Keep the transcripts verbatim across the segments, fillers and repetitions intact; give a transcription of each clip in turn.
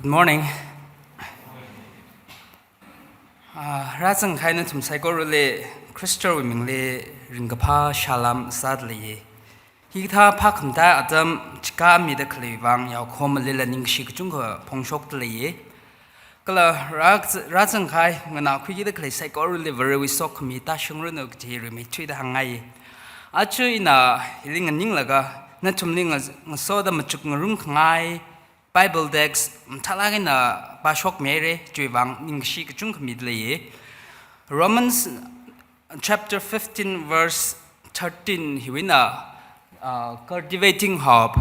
Good morning. Ah, rāzangkahai nathum saikorali Khristawui mingli ringkaphā salam sādalei. Hikathā phākhamataiya atam chika mida khalei vang yaokhomalila ningshi kachungkha phongshokdalei. Kala rā-, rāzangkahai nganākhuikida khalei saikorali Varewui sokhami tāshungranu kaji rimeithuida hāngngai. Aja ina hili nganinglaga nathumli nga-, ngasoda machukngarum khangai Bible text mathālāk eina pāshokmihaira, chiwui vang ningshi kachungkha midalei. Romans chapter fifteen verse thirteen hiwui eina, ah, cultivating hope,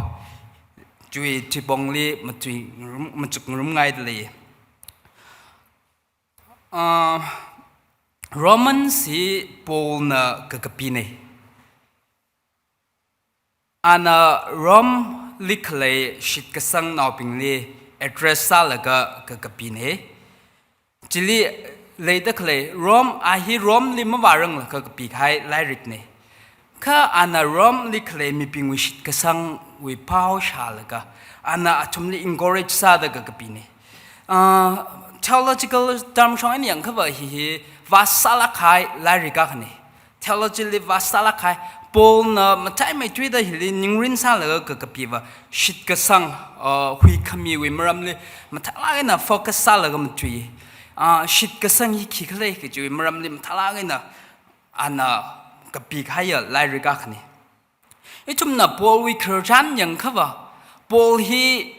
chiwui tuipongli matui ngarum, machukngarumngaidalei. Ah, Romans hi Paulna kakapina. Ana Romeli khalei shitkasangnaobingli address sālaga kakapina. Chili leida khalei Rome, a hi Romeli mavāranglakha kapikahai lairikna. Kha ana Romeli khalei mibingwui shitkasangwui pao shālaga, ana athumli encourage sāda kakapina. Ah, theological term shong eina yangkhava hi hi vast sālākkahai lairik akhana. Theology li vast sālākkahai, Paulna mathāmei tuida hili ningrin sālaga kakapiva shitkasang, ah, huikhamiwui maramli mathālāk eina focus sālaga matui. Ah, shitkasang hi khikhala kajiwui maramli mathālāk eina ana kapikahaiya lairik akhana. Ithumna Paulwui khararchan yangkhava, Paul hi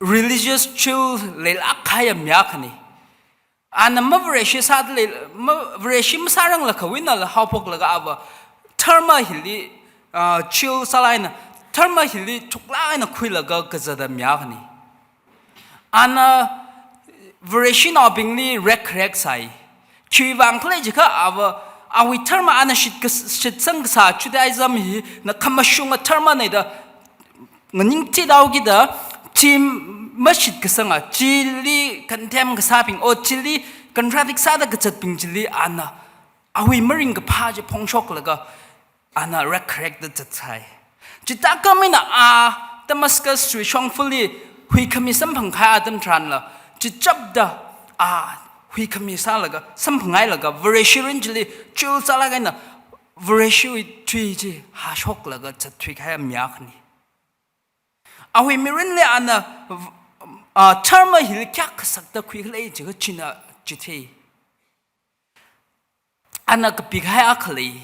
religious zeal leilākkahaiya mi akhana. Ana mavareshi sādalei, ma-, vareshi masāranglakha wui einala haophoklaga ava dharma hili, ah, zeal sālāk eina, dharma hili thuklāk eina khuilaga kazata mi akhana. Ana vareshinaobingli rekrek sāi. Khiwui vang khala jiakha ava, awui dharma ana shit kas-, shitsang kasā Judaism hina khamashunga dharmana da nganingthihaokida, chi mashitkasanga, chili condemn kasābing, o chili contradict sāda kazatbing chili ana awui maringkaphā chi phongshoklaga ana rekrekda zatsai. Chithākha eina a Damascus wui shongfali huikhami samphangkahai atam tharanla, chichapda a huikhami sālaga, samphangngailaga, Vareshi mirin chili zeal sālāk eina Vareshiwui tui chi hāshoklaga zatthuikahai mi akhana. Awui mirinli ana, ah, dharma hili kayākha sakda khuikhala jiakha china chithei. Ana kapikahai akha lei.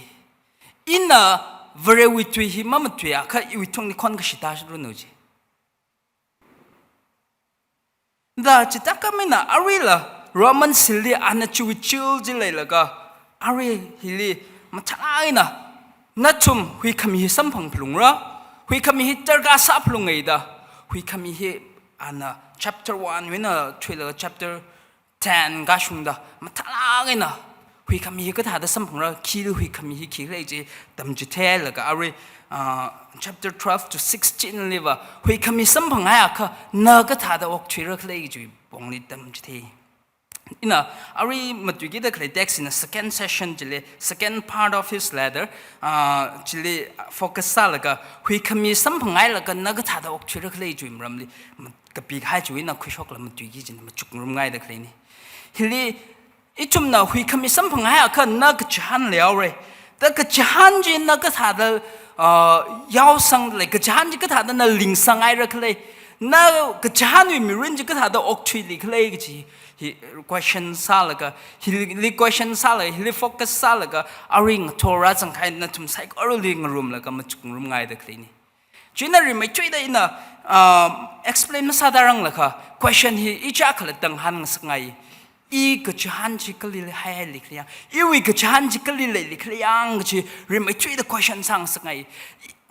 Ina Varewui tui hi mamatuiakha iwui tungli khon kashi tāshranu ji. Da chithākha eina aruila Romans hili ana chiwui zeal chi leilaga, arui hili mathālāk eina nathum huikhami hi samphang phalungra, huikhami hi darkar sāphalunga da, huikhami hi ana chapter one wui eina thuilaga chapter ten kashungda mathālāk eina huikhami hi kathāda samphangra, khili huikhami hi khikhala ji tamchitheilaga arui, ah, chapter twelve to sixteen liva huikhami samphangngaiakha na kathāda okthuira khala jiwui pongli tamchithei. Ina arui matuikida khalei text ina second session chili, second part of his letter, ah, chili focus sālaga huikhami samphangngailaga na kathāda okthuira khala jiwui maramli mat-, kapikahai chiwui eina khuishokla matuiki jina machukngarumngaida khaleina. Hili ithumna huikhami samphangngaiakha na kachihān leihaora. Da kachihān chi na kathāda, ah, yaosangdalei, kachihān chi kathāda na lingsanghaira khala, na kachihānwui mirin chi kathāda okthuili khala kaji hi question sālaga, hili question sālaga, hili focus sālaga, arui ngathor rāzangkahai nathum saikorali ngarumlaga machukngarumngaida khaleina. Chieina rimeithuida ina, ah, explain masātharanglakha, question hi ichā khalatta ngahānngasakngai. I kachihān chi kali haihaili khala yang, iwui kachihān chi kali leili khala yang kaji rimeithuida question sāngasakngai.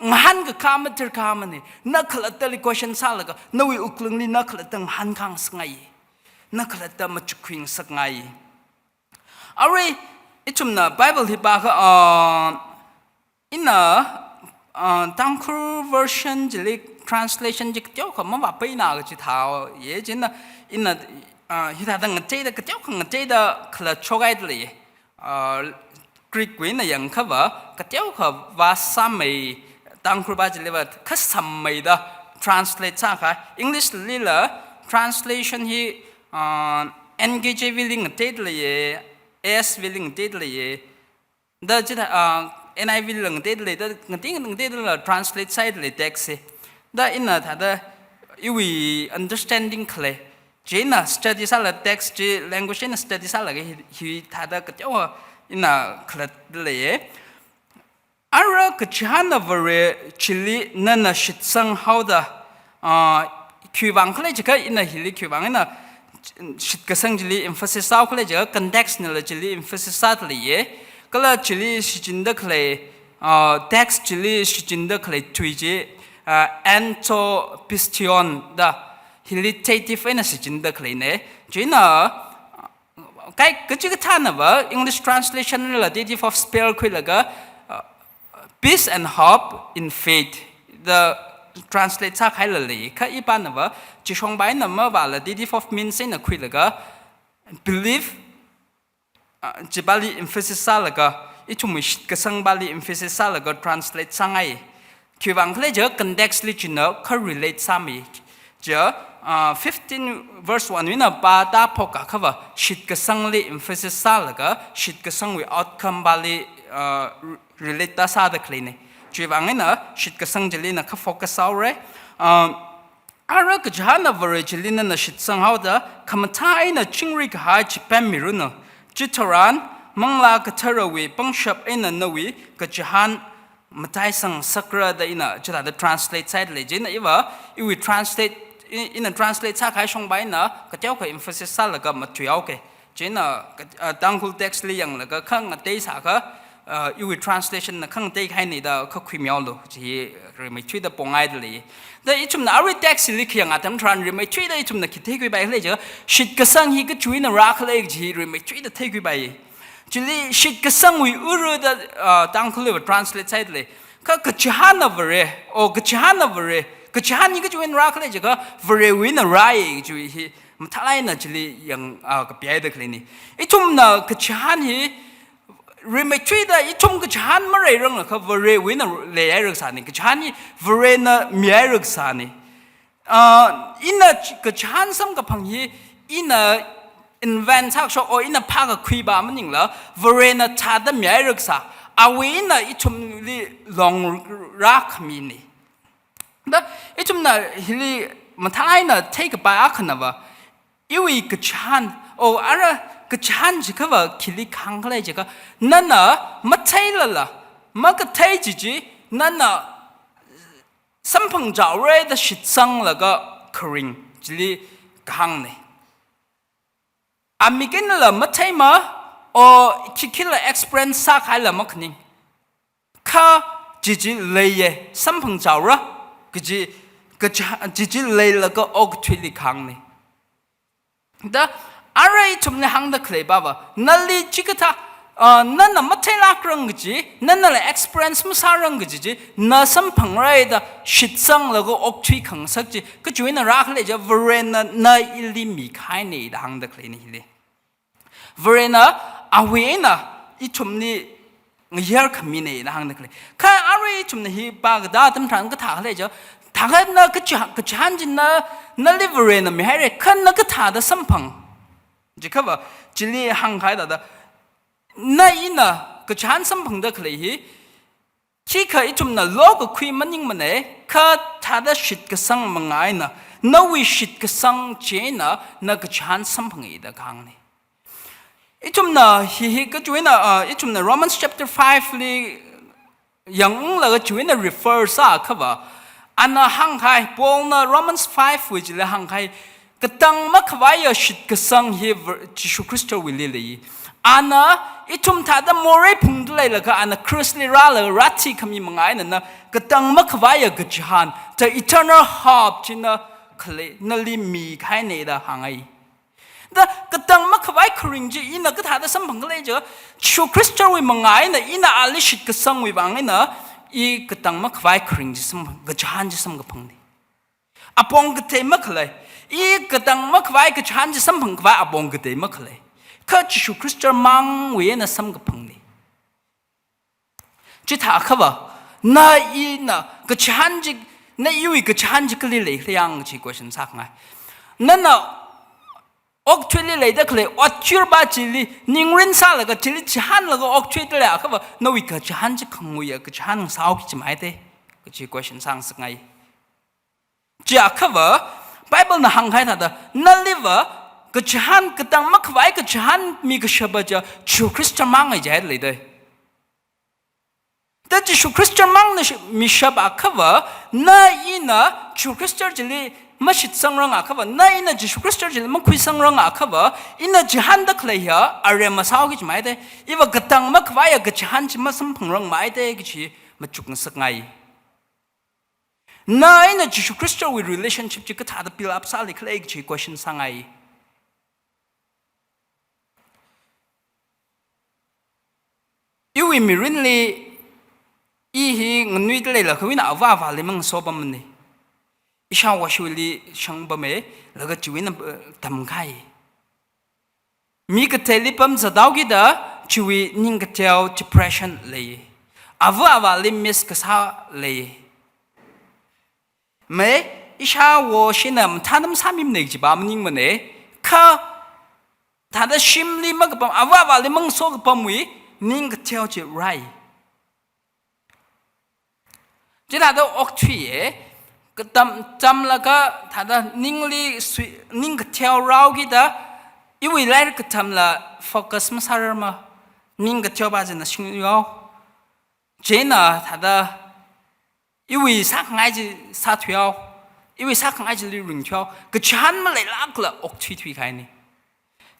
Ngahānkakā madarkar mana, na khalattali question sālaga, nawui wuklungli na khalatta ngahānkhangasakngai. Na khalatta machukkhuingasakngai. Arui, ithumna Bible hi pākha, ah, ina, ah, Tangkhul version chili translation chi kateokha mavāpaina kaji thāhaowa, chieina ina, ah, hithāda ngateida, kateokha ngateida khala chokhaidalei. Ah, Greek wui eina yangkhava, kateokha vāsāmei, Tangkhul pā chiliva khasammeida translate sākahai, English lila translation hi, uh, N K J V li ngateida leiya, E S V li ngateida leiya, da chithā, uh, N I V li ngateida lei, da ngatei ngateida la translate sāda lei text hi. Da ina thāda iwui understanding khalei. Chieina study sāla text chi language eina study sālaga hi, hithāda kateowa ina khalatta leiya. Ara kachihān Vare chili nana shitsang haoda, ah, khiwuivang khala jiakha ina hili khiwuivang ina shitkasang chili emphasis sāhao khala jiakha context nala chili emphasis sāda leiya. Kala chili shichinda khalei, ah, text chili shichinda khalei tui chi, ah, en to pistion da hili dative eina shichinda khaleina. Chieina, kai kachikathānava English translation la dative of spell khuilaga, uh, peace and hope in faith da translate sākahaila lei. Kha ipānava chishongpa eina mavāla dative of means eina khuilaga believe, uh, chipāli emphasis sālaga, ithumwui shitkasangpāli emphasis sālaga translate sāngai. Khiwuivang khala jiakha context li china kha relate sāmi. Chi, ah, fifteen verse one wui eina pāda phok akhava shitkasangli emphasis sālaga shitkasangwui outcome pāli, ah, re-, relate ta sāda khaleina. Chiwuivang eina shitkasang chili ina kha focus sāhaora. Ah, ara kachihān Vare chili nana shitsang haoda khamathā eina chingri kahai chipemmiranu. Chitharan Manglā Katharawui pangshap eina nawui kachihān mataisang sakra da ina chithāda translate sāda lei. Chieina iva, iwui translate, i-, ina translate sākahai shongpa eina kateokha emphasis sālaga matuihaoki. Chieina ka-, ah, Tangkhul text li yanglaga khangatei sākha, ah, iwui translation na khangatei kahaina da kha khuimihaolu. Chi rimeithuida pongaida lei. Da ithumna arui text li khayang atam tharan rimeithuida ithumna khi theikhuipai khala jiakha shitkasang hi kachiwui eina rākhala chi rimeithuida theikhuipai. Chili shitkasangwui ura da, ah, Tangkhulliva translate sāda lei. Kha kachihān Vare, o kachihān Vare, kachihān hi kachiwui eina rākhala jiakha Varewui eina rāi kachiwui hi mathālāk eina chili yang, ah, kapihaida khaleina. Ithumna kachihān hi rimeithuida ithum kachihān maleirang lakha Varewui eina leihaira kasāna. Kachihān hi Varena mihairakasāna. Ah, ina ch-, kachihān samkaphang hi ina invent sākashok, o ina phākakhuipa maningla, Varena thāda mihairakasā, awui eina ithumli longrākhamina. Da ithumna hili mathālāk eina theikapai akhanava, iwui kachihān, o ara kachihān jiakhava khili kahāng khala jiakha, nana matheilala, makathei chichi, nana samphangchaora da shitsanglaga kharing chili kahāngna. Amik einala matheima, o khikhila experience sākahaila makhaning. Kha chichi leiya, samphangchaora kaji, kaja-, chichi leilaga okathuili kahāngna. Da, ara ithumli hāngda khaleipava, nali chikathā, ah, nana matheilākrang kaji, nanala experience masārang kaji chi, na samphangra da shitsanglaga okthui khangasak chi, kachiwui eina rākhala jiakha Varena na ili mikahaina da hāngda khaleina hili. Varena awui eina ithumli ngayar khamina da hāngda khalei. Kha arui ithumna hi pākada atam tharan kathā khala jiakha, thākha na kachi-, kachihān chi na, nali Varena mihaira, kha na kathāda samphang. Jiakhava, chili hāngkahai thāda, na ina kachihān samphangda khalei hi, khikha ithumna lokakhui maningmana, kha thāda shitkasang manga eina, nawui shitkasang chieina na kachihān samphanga da kahāngna. Ithumna hi, hi kachiwui eina, ah, ithumna Romans chapter five li yangunglaga chiwui eina refer sāakhava, ana hāngkahai, Paulna Romans five wui chili hāngkahai, katang makhavaiya shitkasang hi Var-, Jishu Khristawuili lei. Ana ithum thāda morei phungda leilakha, ana Christ li rālaga rāthikhami manga eina na katang makhavaiya kachihān, the eternal hope chi na khalei, nali mikahaina da hāngai. Da katang makhavai kharing chi ina kathāda samphang khala jiakha, Jishu Khristawui manga eina ina ali shitkasangwui vang eina, i katang makhavai kharing chi samphang, kachihān chi samkaphangna. Apong katei makhalei, i katang makhavai kachihān chi samphang khavai apong katei makhalei. Kha Jishu Khrista mangwui eina samkaphangna. Chithākhava, na ina kachihān chi, na iwui kachihān chi kali leikhala yang chi question sākhangai. Nana okthuili leida khalei otchurva chili ningrin sālaga chili chihānlaga okthuida leiakhava, nawui kachihān chi khanguiya kachihān sāhaoki jimaite, kachi question sāngasakngai. Chiakhava, Bible na hāngkahai thāda, naliva kachihān katang makhavai kachihān mikashapa chi Jishu Khrista mangai jihaida leidei. Da Jishu Khrista mangna shi-, mishapva akhava, na ina Jishu Khrista chili mashitsangrang akhava, na ina Jishu Khrista chili makhuisangrang akhava, ina chihānda khalei hiya aremma sāhaoki jimaite, iva katang makhavaiya kachihān chi masamphangrangmaite kachi machukngasakngai. Na ina Jishu Khristawui relationship chi kathāda build up sāli khalei kachi question sāngai. Iwui mirinli, i hi nganuida leilakha ina ava avāli mangasopamne. Ishāvā shuli shangpame, laga chiwui eina, eh, tamkahai. Mi kateili pamzathaokida chiwui ningkateo depression lei. Ava avāli miss kasā lei. Mai, ishāvā shina mathānam sāmimane kajiva maningmane, kha thāda shimli makapam, ava avāli mangasokapamwui ningkateo chi rai. Chithāda okthuiye, katam tamlaga thāda ningli sui, ningkateo rāhaokida, iwui lairik katamla focus masārarma, ningkateova china shingyao. China thāda iwui sākhangai chi sāthuihao, iwui sākhangai chili ringthuihao, kachihān maleilākla okthuithui kahaine.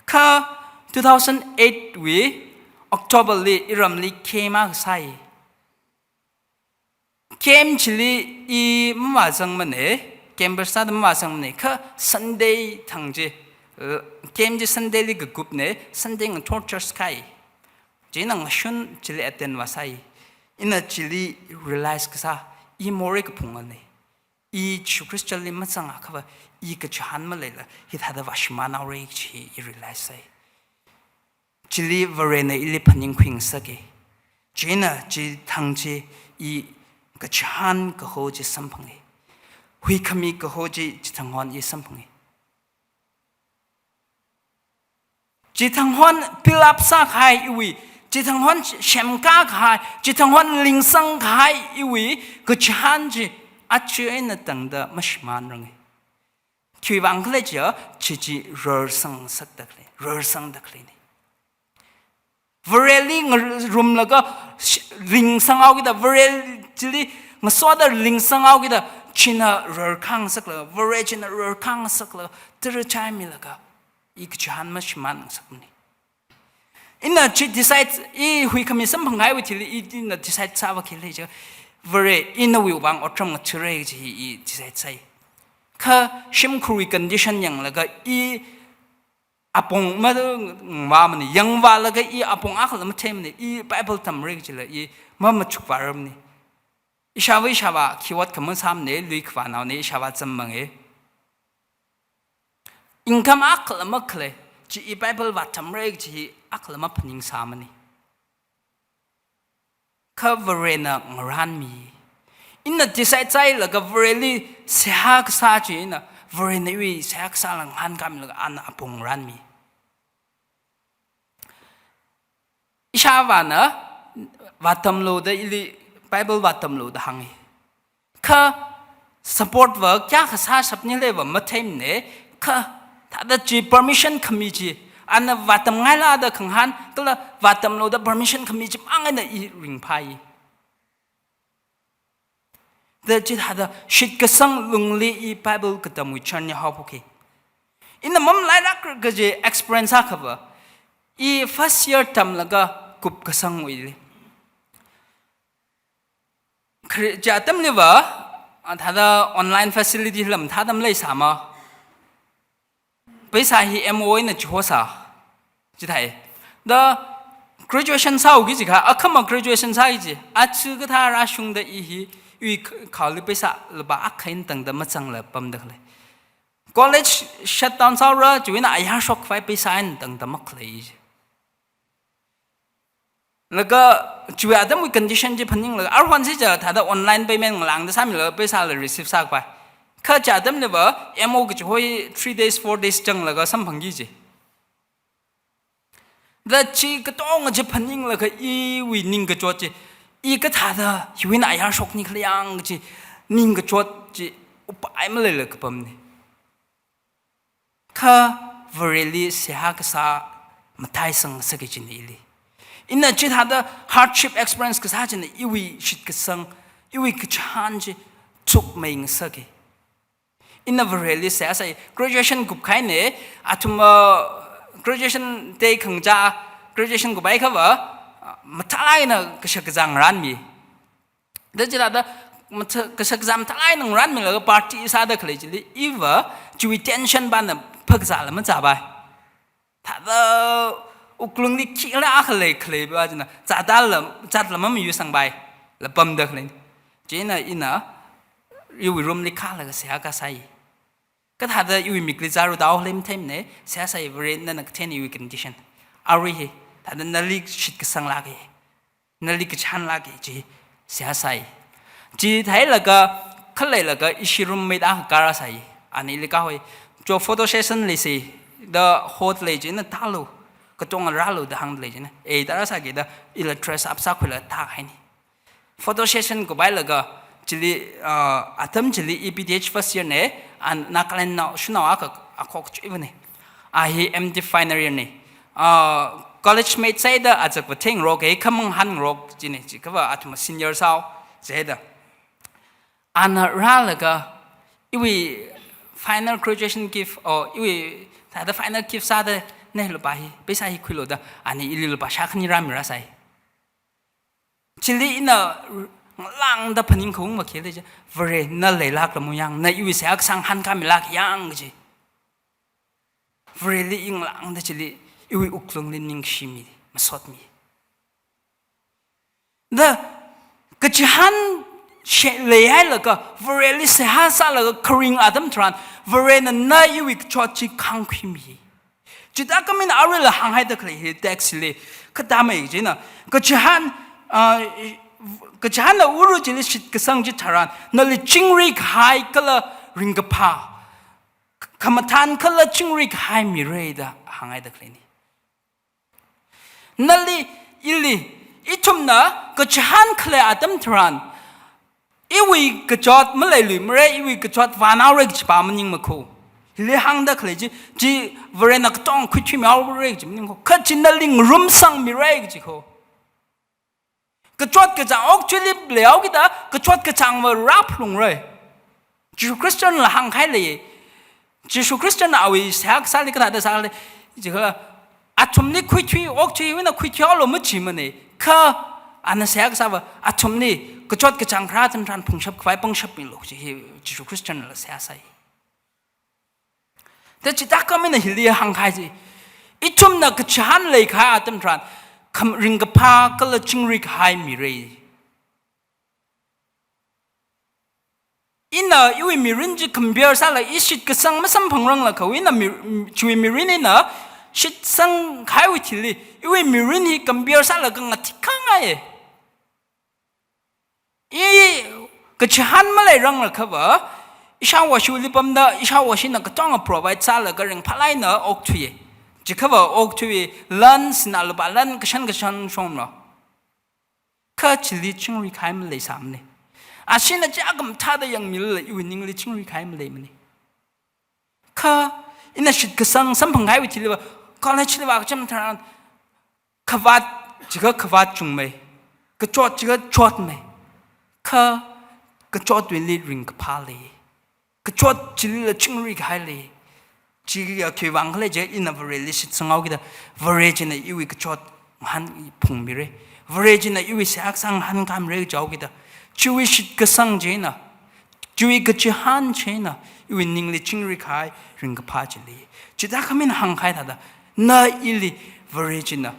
Kha two thousand eight wui October li iramli camp akha sāi. Camp chili i mavāzangmane, campers sāda mavāzangmane, kha Sunday thang chi, eh, camp chi Sunday li kakupne, Sunday ngathor church kāi. China ngashun chili attend vāsāi. Ina chili realize kasā, i morei kaphungane. I Jishu Khristali mazang akhava, i kachihān maleila, hithāda vāshimānhaore chi i realize sāi. Chili Varena ili phaningkhui ngasake. China chithang chi i kachihān kaho chi samphange. Huikhami kaho chi chithanghon i samphange. Chithanghon build up sākahai iwui, chithanghon shemkā kahai, chithanghon lingsang kahai iwui kachihān chi aja eina tangda mashimānrange. Khiwuivang khala chiya, chi chi rarsang ngasakda khalei, rarsangda khaleine. Vareli ngarumlaga sh-, lingsanghaokida, Vare chili ngasoda lingsanghaokida, china rarkhangasaklaga, Vare china rarkhangasaklaga, tara chaimilaga, i kachihān mashimānngasakmane. Ina chi decide, i huikhami samphanghaiwui thili, i, ina decide sāva khi lei chi, Vare, i nawui vang otram ngathare chi i decide sāi. Kha shimkhurwui condition yanglaga, i apong mavāmane, yangvālaga i apong akhala matheimane, i Bible tamre kajila i mamachukvārarmane. Ishāva, ishāvā khi ot khamasāmane, lui khavānaone, ishāvā zam mange. Income akhala makhalei, chi i Bible vātamre kaji akhala maphaningsāmane. Kha Varena ngarānmi. Ina decide sāhailaga Vareli seihā kasā chi ina, Varena iwui seihā kasāla ngahānkāmilaga ana apong ngarānmi. Ishāvāna vātamlu da ili Bible vātamlu da hāngi. Kha support va kayākha sāshapnile va matheimane, kha thāda chi permission khami chi, ana vātamngaila da khangahān, kala vātamlu da permission khami chimang eina i ringphai. Da chithāda shitkasang lungli i Bible katamwui chānyahaophokki. Ina mamalailāk kaji experience akha va, i first year tamlaga kupkasangwuili. Khri-, chi atamli va, a, thāda online facility lam thāda maleisāma. Paisa hi M O eina chihosā. Chithāi. Da graduation sāhaoki jiakha, akhama graduation sāki ji. Achu kathā rāshungda i hi, i k-, khaoli paisa lupā akha eina tangda mazangla pamda khalei. College shutdown sāhaora, chiwui eina ayar shokkhavai paisa eina tangda makhalei ji. Laga chiwui atamwui condition chi phaninglaga, aruihon si ja thāda online payment ngalāngda sāmilaga paisala receive sākhavai. Kha chi atamliva M O kachi hoi three days, four days changlaga samphangki ji. Da chi katonga chi phaninglaga iwui ningkachot chi, i kathāda hiwui eina ayar shokni khala yang chi, ningkachot chi upai maleila kapamni. Kha Vareli seihā kasā mataisang ngasaki china ili. Ina chithāda hardship experience kasā china iwui shitkasang, iwui kachihān chi chukmei ngasaki. Ina Vareli seihā sāi, graduation kupkahaina, athum, uh, graduation day khangachā, graduation kuphai akhava, uh, mathālāk eina kashakazā ngaranmi. Da chithāda, matha-, kashakazā mathālāk eina ngaranmilaga party sāda khalei chili, iva, chiwui tension pana phakazāla mazāpai. Thāda wuklungli khikhala akha lei khaleiva china, zatdala, zatla mamayusangpai, la pamda khalei. Chieina ina, iwui room li kālaga seihā kasāi. Kathāda iwui mikli zāra da hole matheimana, seihā sāi Vare nana kathei iwui condition. Arui hi, thāda nali shitkasanglāka. Nali kachihānlāka chi seihā sāi. Chi theilaga, khaleilaga ishi roommate akha rāsai. Ana ili kahoi. Cho photo session leisei, da hot lei china tālu. Katonga rālu da hāngda lei china. Ei, da rāsāki da ila dress up sākhuilaga tākahaina. Photo session kuphailaga, chili, uh, atam chili E P T H first year na, an Nagaland nao, shanao akha, akhok chuivana. A hi M Div final year na. Uh, college mate sāda azak va theingarok, khamang hānngarok china, chiakhava athum senior sāo, chida. Ana rālaga, iwui final graduation gift, or iwui thāda final gift sāda na lupā hi, paisa hi khuilu da, ana ili lupā shākhani rāmi rāsai. Chili ina ngalāngda phaningkhaung makhi lei chi, Vare na leilākla muyang, na iwui seihā kasā ngahānkāmilāk yang chi. Vareli i ngalāngda chili, iwui wuklungli ningshimi, masotmi. Da, kachihān she leihailaga, Vareli seihā sālaga kharing atam tharan, Varena na iwui kachot chi khāngkhuimi. Chithākha mina aruila hānghaida khalei hi text li, katamei china, kachihān, ah, kachihānna uru chili shitkasang chitharan, nali chingri kahai kala ringkaphā, khamathān kala chingri kahai mira da hānghaida khaleina. Nali, ili, ithumna kachihān khalei atam tharan, iwui kachot maleiluimara, iwui kachot vānaora kachi pa maningmakho. Hili hāngda khalei chi, chi Varena katonga khuithuimihaora kachi maningkho. Kha chi nali ngarumsangmira kachi kho. Kachot kachāng okathuili leihaokida, kachot kachāngva rāphalungra. Jishu Khristana hāngkahai lei. Jishu Khristana awui seihā kasāli kathāda sālei. Jiakha, athumli khuithui, okathuiwui eina khuithuihaolu machimana. Kha, ana seihā kasāva, athumli kachot kachāng kharā atam tharan phungshap khavai pangshapmilu chi hi Jishu Khristana seihā sāi. Da chithākha mina hili hāngkahai chi. Ithumna kachihān leikahai atam tharan, kham ringkaphā kala chingri kahai mira. Ina iwui mirin chi compare sālaga i shitkasang masamphangranglakha, ina mi-, chiwui mirin ina shitsang kahaiwui thili, iwui mirin hi compare sālaga ngathikhangai. I kachihān maleiranglakhava, ishāvāshili pamda, ishāvāshina katonga provide sālaga ringphālāk eina okthuiya. Chiakhava okthui, lan, sinā lupā lan, kashan kashan shomlo. Kha chili chingri kahai maleisāmana. Ashina chiyākha mathāda yangmilala iwui ningli chingri kahai maleimana. Kha ina shitkasang samphangkahaiwui thiliva, college liva kacham tharan, khavāt, chiakha khavāt chungmei, kachot chiakha chotmei, kha kachotwuili ringkaphā lei, kachot chilila chingri kahai lei. Chiakha khiwuivang khala jiakha ina Vareli shitsanghaokida, Vare china iwui kachot ngahān phungmira. Vare china iwui seihā kasā ngahānkāmira jihaokida. Chiwui shitkasang china, chiwui kachihān china, iwui ningli chingri kahai ringkaphā chi lei. Chithākha mina hāngkahai thāda, na ili Vare china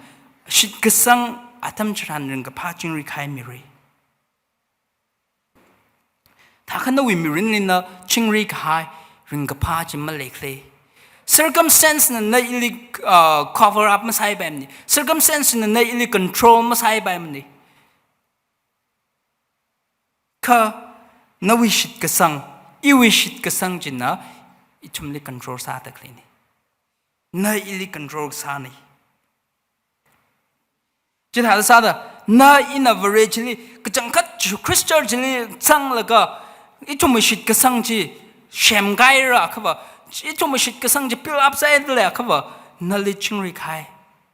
shitkasang atam tharan ringkaphā chingri kahai mira. Thākha nawui mirinli na chingri kahai ringkaphā chi maleikhala. Circumstance na na ili, uh, cover up masāpaimana. Circumstance na na ili control masāpaimana. Kha nawui shitkasang, iwui shitkasang china ithumli control sāda khaleina. Na ili control sāna. Chithāda sāda, na ina Vare chili, kachangkhat Jishu Khrista chili zanglaga, ithumwui shitkasang chi semkahaira akhava, ithumwui shitkasang chi build up sāhaira akhava, nali chingri kahai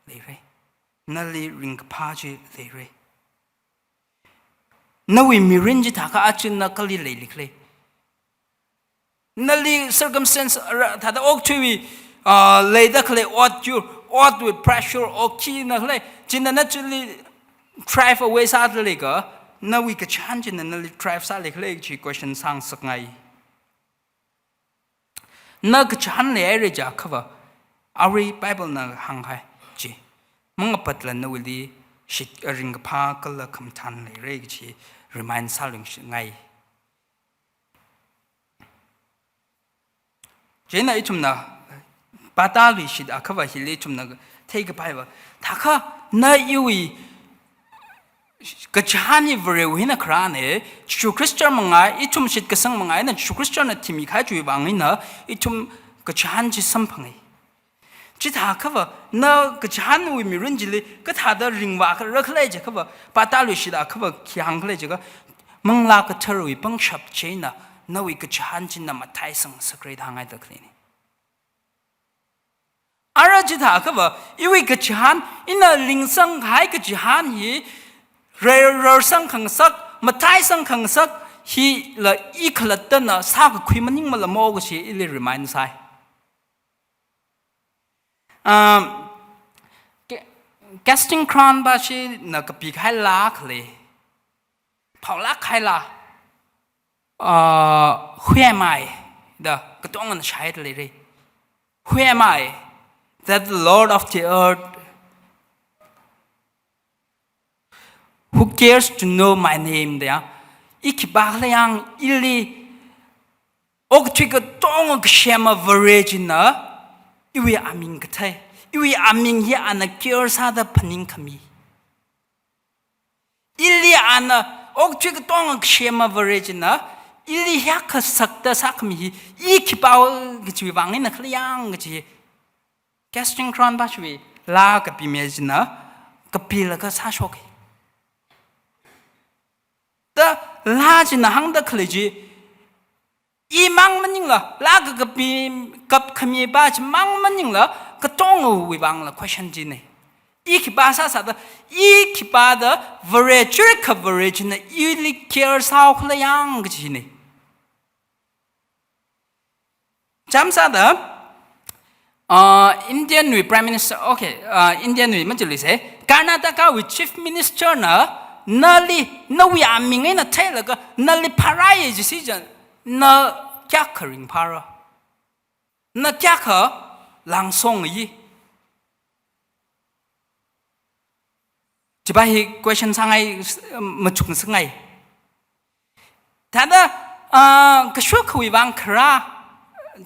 leira. Nali ringkaphā chi leira. Nawui mirin chithākha aja na kali leili khala. Nali circumstance ara thāda okathuiwui, ah, leida khalei ot yur, otwui pressure, okkina khalei, china na chili drive away sāda leiakha, nawui kachihān china nali drive sāli khala chi question sāngasakngai. Na kachihān leihaira jiakhava, arui Bible na hāngkahai chi, mangapatla nawuili shit ringkaphā kala khamathān leira kaji remind sālungshingai. Chieina ithumna, patalui shit akhava hili ithumna theikapaiva, thākha na iwui kachihān hi Varewui eina kharāna, Jishu Khrista mangā, ithum shitkasang mangā eina Jishu Khristana thimi kahai chiwui vang eina, ithum kachihān chi samphangai. Chithākhava, na kachihānwui mirin chili, kathāda ringvāra khala jiakhava, patalui shit akhava khi hāng khala jiakha, Manglā Katharawui pangshap china, nawui kachihān china mathaisangngasakra da hāngngaida khaleina. Ara chithākhava, iwui kachihān, ina ringsang kahai kachihān hi, rar-, rarsang khangasak, mathaisang khangasak, hila i khalattana sākakhui maningmala mo kaji ili remind sāi. Um, Ca-, Casting Crown pā china kapi kahai laa khalei. Phaolāk kahai laa. Uh, "Who am I?" da katongana shāhaida leira. "Who am I that the Lord of the earth, who cares to know my name?" da ya. I khipākhala yang, ili okathui katonga kasema Vare china iwui aming kathei. Iwui aming hi ana care sāda phaningkhami. Ili ana, okathui katonga kasema Vare china, ili hiyākha sakta sākhami hi, i khipāo kajiwui vang eina khala yang kaji. Casting Crown pā chiwui laa kapime china, kapilaga sāshoka. Da laa china hāngda khalei chi, i mang maningla, laa kakapi, kapkhami pā chi mang maningla, katongawui vangla question china. I khipā sāsāda, i khipāda Vare, churikha Vare china ili care sāhao khala yang kajina. Chāmsāda, uh, Indian wui Prime Minister, okay, uh, Indian wui machiluisa, Karnataka wui Chief Minister na, nali, nawui aming eina theilaga, nali pharāya jisi chān, na kayākha ringphāra? Na kayākha langsongayi? Chipā hi question sāngai, machukngasakngai. Thāda, ah, kashukhawui vang kharā,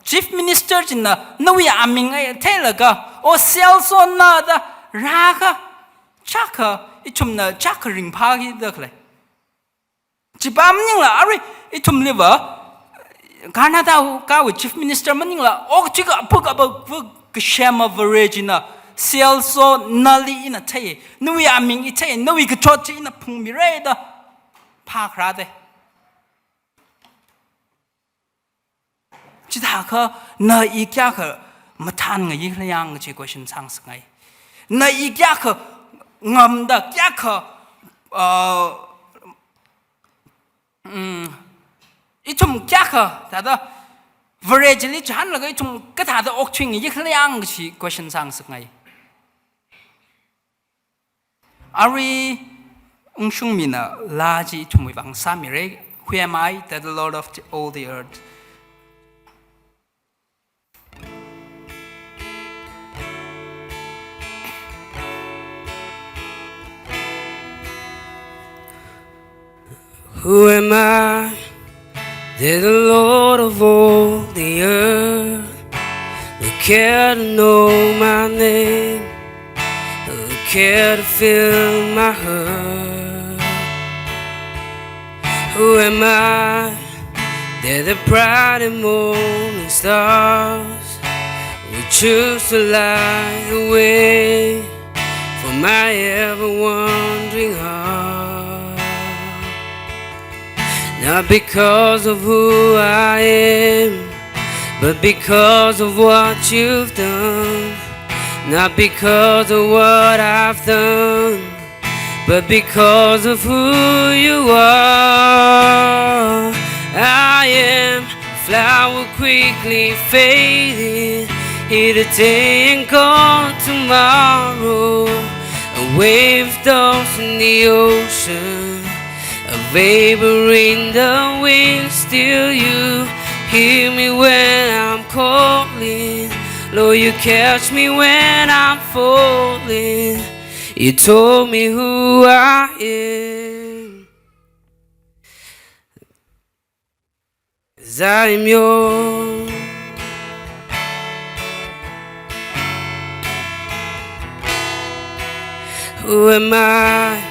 Chief Minister china nawui aming eina theilaga, o sales owner da rākha, kayākha, ithumna kayākha ringphākida khalei. Chipā maningla, arui ithumliva, Karnataka wui Chief Minister maningla, okathui kapuk kapuk kasema Vare china, sales owner li ina thei, nawui aming i thei, nawui kachot chi ina phungmira da phākharā da. Chithākha na i kayākha mathānngayi khala yang kaji question sāngasakngai. Na i kayākha ngamda, kayākha, uh, mm, ithum kayākha, thāda, Vare chili chānlaga ithum kathāda okthuingayi khala yang kaji question sāngasakngai. Arui ungshungmina laa chi ithumwui vang sāmira, "Who am I that the Lord of the, all the earth?" Who am I that the Lord of all the earth would care to know my name, would care to fill my heart? Who am I That the bright and morning stars will choose to light the way for my ever wandering heart. Not because of who I am, but because of what you've done. Not because of what I've done, but because of who you are. I am a flower quickly fading, here today and gone tomorrow. A wave tossed in the ocean, a vapor in the wind. Still you hear me when I'm calling. Lord, you catch me when I'm falling. You told me who I am. As I am yours. Who am I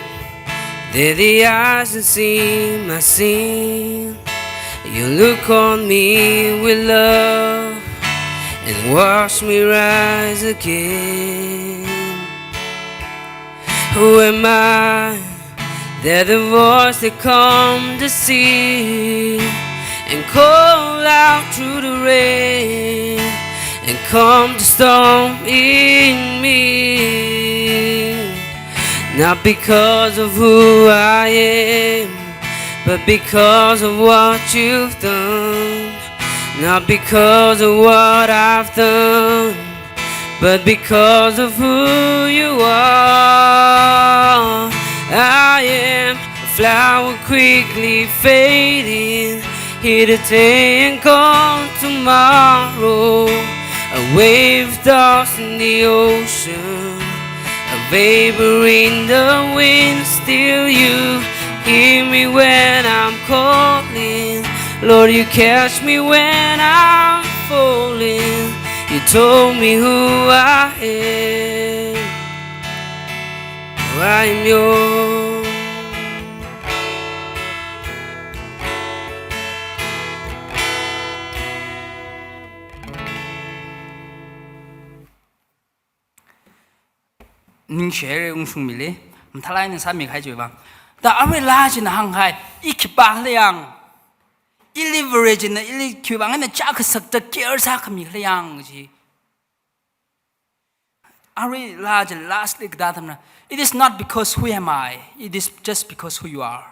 that the eyes can see my sin? You look on me with love and watch me rise again. Who am I that the voice that calmed the sea and call out through the rain and calm the storm in me? Not because of who I am, but because of what you've done. Not because of what I've done, but because of who you are. I am a flower quickly fading, here today and gone tomorrow. A wave tossed in the ocean, a vapor in the wind. Still you hear me when I'm calling. Lord, you catch me when I'm falling. You told me who I am. I am yours. Ningshi haira, ungshungmili. Mathālāk eina sāmikahai chiwui vang. Da arui laa china hānghai, i khipākhala yang, ili Vare china ili khiwui vang eina chākasakta care sākhami khala yang chi. Arui laa chi lastly kathāda tamna, it is not because who am I, it is just because who you are.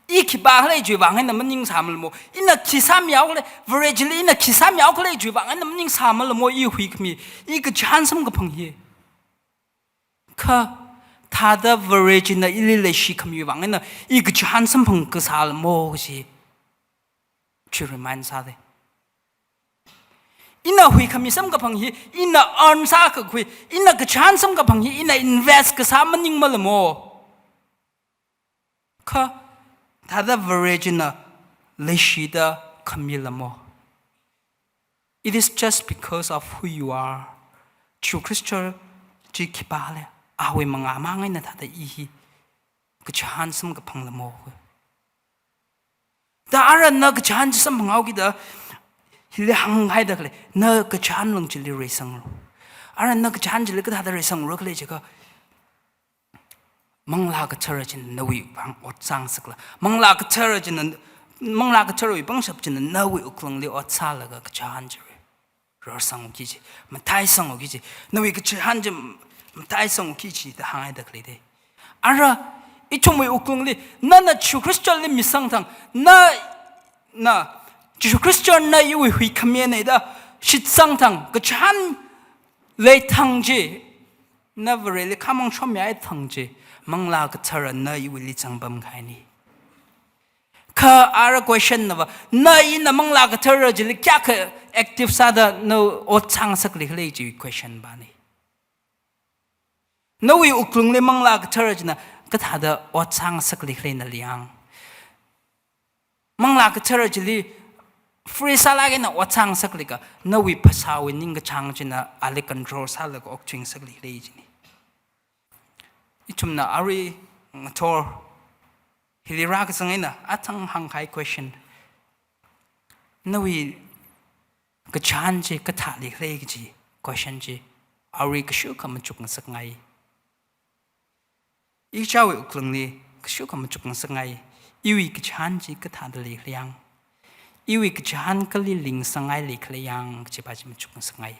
I khipākhala chiwui vang eina maningsāmalamo. Ina khi sāmihaokhala, Vare chili ina khi sāmihaokhala chiwui vang eina maningsāmalamo i huikhami, i kachihān samkaphang hi. Kha thāda Vare china ili leishikhamiwui vang eina i kachihān samphang kasālamo kaji chi remind sāda. Ina huikhami samkaphang hi, ina earn sākakhui, ina kachihān samkaphang hi, ina invest kasā maningmalamo. Kha thāda Vare china leishida khamilamo. It is just because of who you are. Jishu Khrista chi khipākhala, awui mangā mang eina thāda i hi kachihān samkaphanglamo. Da ara na kachihān chi samphanghaokida, hili hānghaida khalei, na kachihān lung chili reisanglu. Ara na kachihān chili kathāda reisanglu khalei jiakha, Manglā Kathara china nawui vang ot sāngasakla. Manglā Kathara china, Manglā Katharawui pangshap china nawui wuklungli ot sālaga kachihān chi rarsanguki kaji, mataisangki kaji, nawui kachihān chi mataisangki kaji da hānghaida khalei da. Ara, ithumwui wuklungli, nana Jishu Khristali misangthang, na, na, Jishu Khristana iwui huikhami eina da shitsangthang, kachihān leithang chi, na Vareli khamang shomyai thang chi, Manglā Katharana iwuili zangpamkahaina. Kha ara question nava, na ina Manglā Kathara chili kayākha active sāda na ot sāngasaklikhala chi question pana. Nawui wuklungli Manglā Kathara china kathāda ot sāngasaklikhala nali yang. Manglā Kathara chili free sālāk eina ot sāngasaklikha, nawui phasāwui ningkachāng china ali control sālaga okthuingasaklikhala china. Ithumna arui ngathor hili rākazang eina athang hāngkahai question. Nawui kachihān chi kathāli khalei kaji question chi arui kashukha machukngasakngai. Ichāwui wuklungli kashukha machukngasakngai. Iwui kachihān chi kathādali khalei yang, iwui kachihān kali lingngasakngaili khalei yang kajipa chi machukngasakngai.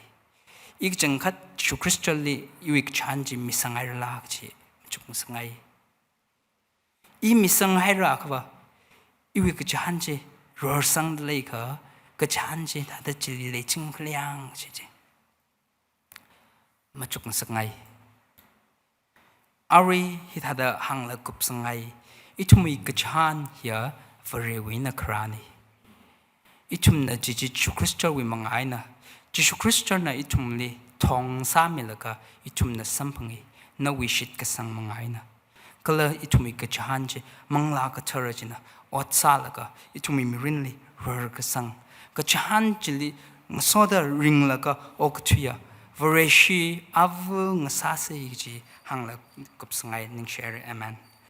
I kachangkhat Jishu Khristali iwui kachihān chi misanghairala kaji machukngasakngai. I misanghaira akhava, iwui kachihān chi rorsangdalei kha, kachihān chi thāda chili leiching khalei yang kaji chi machukngasakngai. Arui hithāda hānglaga kupsangngai, ithumwui kachihān hiya Varewui eina kharāna. Ithumna chi chi Jishu Khristawui manga eina, Jishu Khristana ithumli thong sāmilaga ithumna samphanga, nawui shitkasang manga eina. Kala ithumwui kachihān chi Manglā Kathara china ot sālaga ithumwui mirinli rorkasang, kachihān chili ngasoda ringlaga okathuiya Vareshi ava ngasāsa kaji hānglaga kupsangngai. Ningshihaira. Amen.